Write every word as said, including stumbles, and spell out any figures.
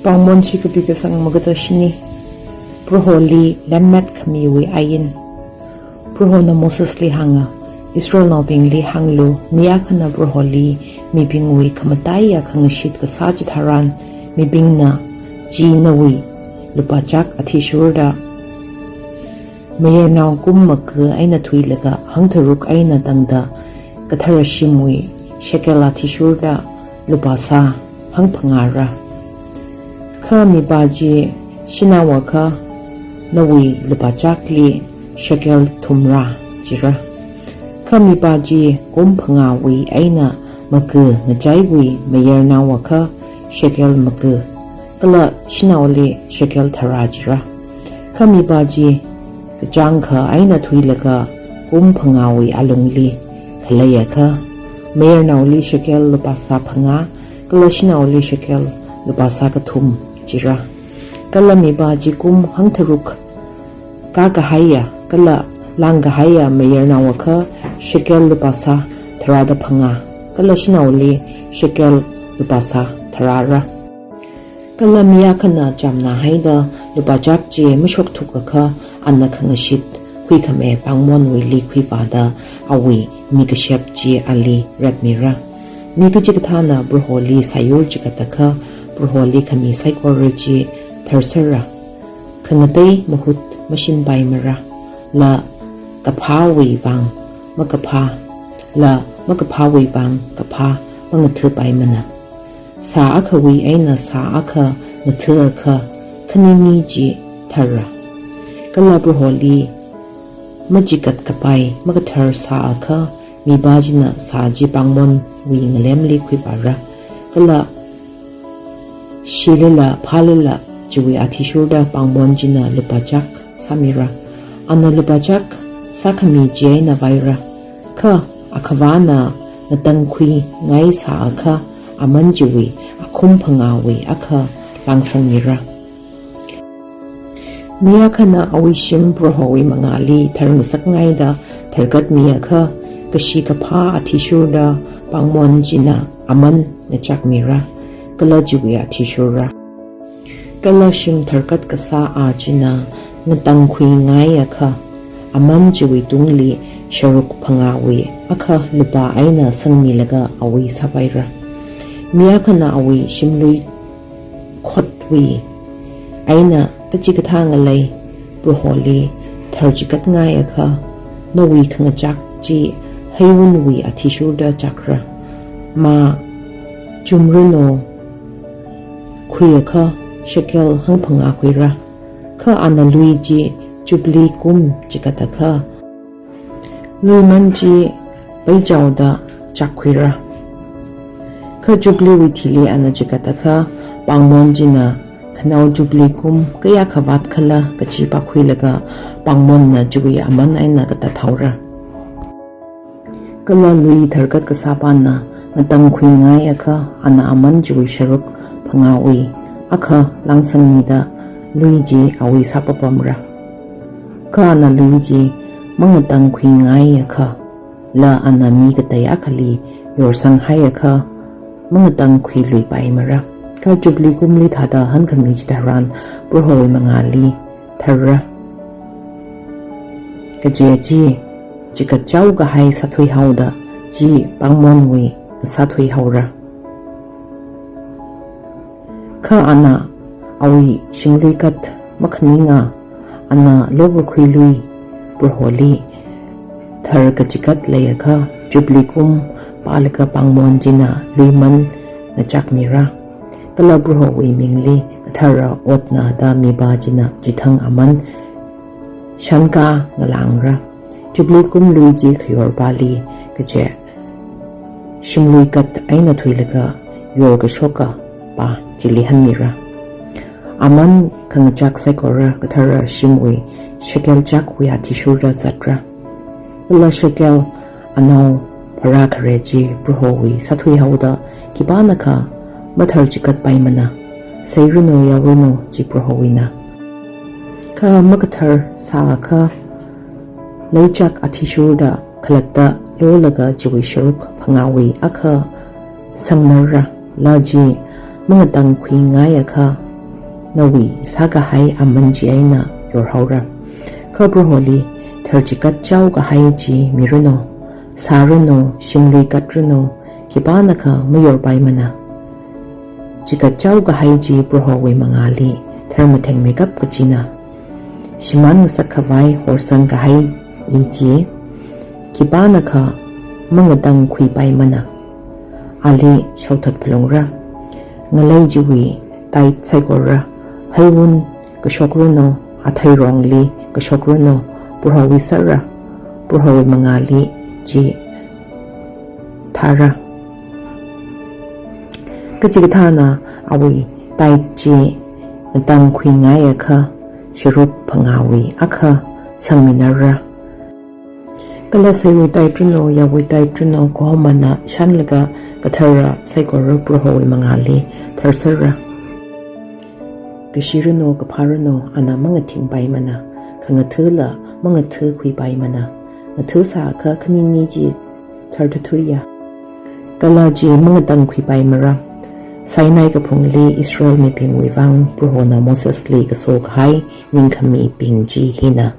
Pāngmonshi kapi kasang magada shini. Proholi lemmet khamiwui ain. Prohona Mosesli hānga, Israelnaobingli hānglu, mi akhana Proholi mibingwui khamataiya khangashit kasā chitharan, mibingna chi nawui lupāchak athishurda mayarnao kum maka eina thuilaga hangtharuk eina tangda kathara shimwui shekel athishurda lupāsā hangphangāra. Kha mipā chi shanao akha nawui lupāchakli shekel thumra jira. Kha mipā chi kum phangāwui eina maka ngachaiwui mayarnao akha shekel maka, kala shanaoli shekel tharā jira. Kha mipā chi kachāngkha eina thuilaga kum phangāwui alungli khalei akha, mayarnaoli shekel lupāsā phangā, kala shanaoli shekel lupāsā kathum jira. Kala mipā chi kum hangtharuk kākahaiya kala lāngkahaiya mayarnao akha shekel lupāsā tharāda phangā, kala shanaoli shekel lupāsā tharāra. Kala mi akhana chamna haida lupāchak chi mashokthuk akha ana khangashit khuikhame pāngmonwuili khuivāda awui mi kashep chi ali ratmira. Mi kachikathāna Proholi sāyur chikat akha, Proholi khami saikora chi tharsera. Khangatei mahut mashinpaimara, la kaphāwui vang makaphā, la makaphāwui vang kaphā mangathapaimana. Sā akhawui eina sā akha ngatha akha khanini chi tharra. Kala Proholi machikat kapai makathar sā akha mipā china sā chi pāngmonwui ngalemli khuivāra. Kala shilala phālala chiwui athishurda pāngmon china lupāchak sāmira. Ana lupāchak sākhami chi eina vaira. Kha akhavāna ngatangkhuingai sā akha aman chiwui akhum phangāwui akha lāngsangmira. Mi akhana awui shim Prohowui mangāli tharngasakngaida tharkatmi akha, kashi kaphā athishurda pāngmon china aman ngachakmira, kala chiwui athishurra. Kala shim tharkat kasā a china ngatangkhuingai akha, aman chiwui tungli sharuk phangāwui akha lupā eina sangmilaga awui sāpaira. Mi akhana awui shimlui khotwui eina kachikathā ngalei Proholi thar chikatngai akha, nawui khangachak chi heiwunwui athishurda chakra. Mā chumranu khui akha shekel hangphangā khuira. Kha ana lui chi Jubilee kum chikat akha luiman chi peichaoda chakkhuira. Kha Jubilee wui thili ana chikat akha pāngmon china khanao Jubilee kum kayākha vātkhala kachi pākhuilaga pāngmonna chiwui aman eina katathaora. Kala lui tharkat kasāpana ngatangkhuingai akha ana aman chiwui sharuk phangāwui akha lāngsangmida lui chi awui sāpapamra. Kha ana lui chi mangatangkhuingai akha, la ana mi katei akhali yorsanghai akha mangatangkhuiluipaimara. Kha Jubilee kumli thāda hankhami chitharan Prohowui mangāli tharra. Kaje chi chikatchao kahai sāthuihaoda chi pāngmonwui sāthuihaora. Kha ana awui shimlui kat makhaninga, ana lokakhui lui Proholi thar kachikat leiakha Jubilee kum pālaga pāngmon china luiman ngachakmira. Kala Prohowui mingli kathara otna da mipā china chithang aman shankā ngalāngra. Jubilee kum lui chi khayorpāli kaje shimlui kat eina thuilaga yorkashokapā chili hanmira. Aman khangachak saikora kathara shimwui shekel chakwui athishurda zatra. Kala shekel anao pharā khare chi Prohowui sāthuihaoda khipānakha mathar chikatpaimana, seiranu yaoranu chi Prohowuina. Kha makathar sā akha leichak athishurda khalatta lolaga chiwui sharuk phangāwui akha sangnarra, la chi mangatangkhuingai akha nawui sākahai aman chieina yorhaora. Kha Proholi tharchigat chaokahai chi miranu, sāranu, shimlui katranu, khipānakha mayorpaimana. Chigat chaokahai chi Prohowui mangāli tharmathengmeikap kachina. Shimān ngasakkhavai horsangkahai i chi khipānakha mangatangkhuipaimana. Ali shaothat phalungra. Ngalei chiwui tithe saikora, heiwun kashokranu, atheirongli kashokranu, Prohowui sāra, Prohowui mangāli chi thāra. Kachikathāna awui tithe chi ngatangkhuingaiakha sharuk phangāwui akha sangminara. Kala seiwui tithe ranu, yāwui tithe ranu, kahomana shānlaga kathara saikora Prohowui mangāli tharsera. Kashiranu, kaphāranu, ana mangathingpaimana, khangathāla mangathākhuipaimana. Ngathāsākha khanini chi tharthathuiya. Kala chi mangatangkhuipaimara. Sinai kaphungli Israel mibingwui vang Prohona Mosesli kasokahai ningkhamibing chi hina.